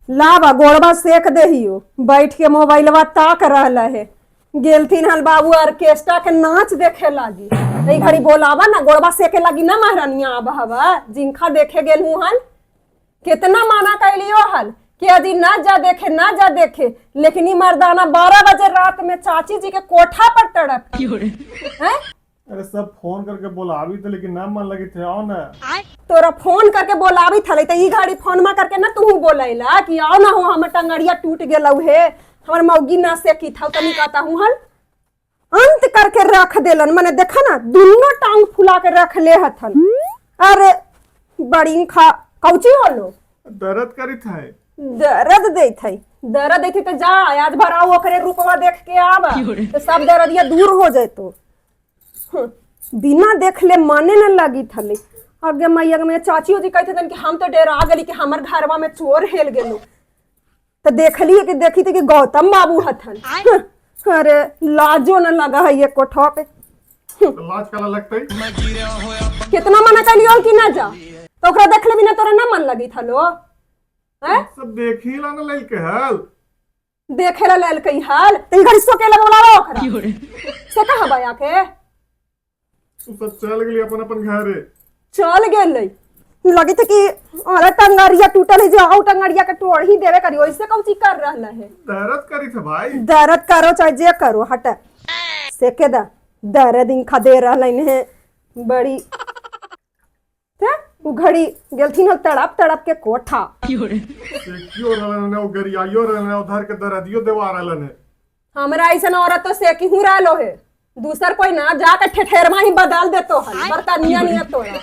लाबा गोड़बा सेक देहियो, बैठ के मोबाइलवा ताक रहल है। गेलथिन हल बाबू ऑर्केस्ट्रा के नाच देखे लागी। ई घड़ी बोलावा ना, गोड़बा सेके लागी ना महारानिया आब हवा जिनखा देखे गेल हूँ हल। कितना माना कैलियो हल कि यदि ना जा देखे, ना जा देखे, लेकिन ई मर्दाना 12 बजे रात में चाची जी के कोठा पर तड़प हैं। अरे, सब फोन करके बोलावी थे, लेकिन ना मन लगी थे, आओ ना। तोरा फोन करके बोलावी थले त ई घड़ी फोनमा करके ना तू बोलैला कि आओ ना हो, हमर टंगड़िया टूट गेलौ हे, हमर मौगी ना से की था तनी कहता हूँ हल। अंत करके रख देलन, मने देखा ना, दुनो टांग फुला के रख ले हथन। अरे बड़ी खा कौची होलो? दर्द करी थे। दर्द देत है, दर्द देत है तो जा आज भर आओ, ओकरे रूपवा देख के आवा तो सब दर्दिया दूर हो जैतो। बिना देखले माने न लगी थले। आगे मैया के चाचियो जी कहते कि हम तो डरा गली कि हमर घरवा में चोर हेल गेलो, तो देखली कि देखी थी कि गौतम बाबू हथन। अरे, लाजो न लगा है ये कोठा पे। तो लाज काला लगते? कितना मना कैलियो कि ना जा, तो ओकरा देखले बिना तोरा ना मन लगी थलो हैं? सब देखी ला ना लइके हल। देखे ला लेल कई हाल त घड़ी सोके लगवला ओकरा से कहा बया के। तू सब चल गेली अपन अपन घरे। चल गेलै। लगे थे कि अरे, टंगरिया टूटल है, जो आउ टंगरिया के तोड़ ही देवे करी, ओइसे कौची कर रहल है? दर्द करी थे भाई। दर्द करो चाहे जे करो, हट सेके दा। दर्द इनखा दे रहल है बड़ी ते उ घड़ी गेलथिन हल तड़प तड़प के कोठा। सेकियो रहलन है, गरियाइयो रहलन है, उधर के दर्दियो देवा रहलन है। हमरा ऐसन औरत तो से की रहलो है, दूसर कोई ना जाके ठेठेरमा ही बदल देतो हल बर्तनिया नियत तोरा।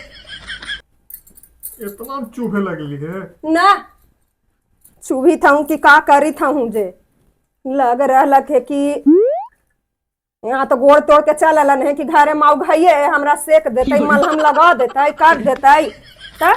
इतना चुभे लगली है? ना चुभी था कि का करी था जे लग रहलक है कि यहाँ तो गोड़ तोड़ के चल अलन है कि घरे माऊ घइये हमरा सेक देतै, मलहम लगा देतै, कर देतै। त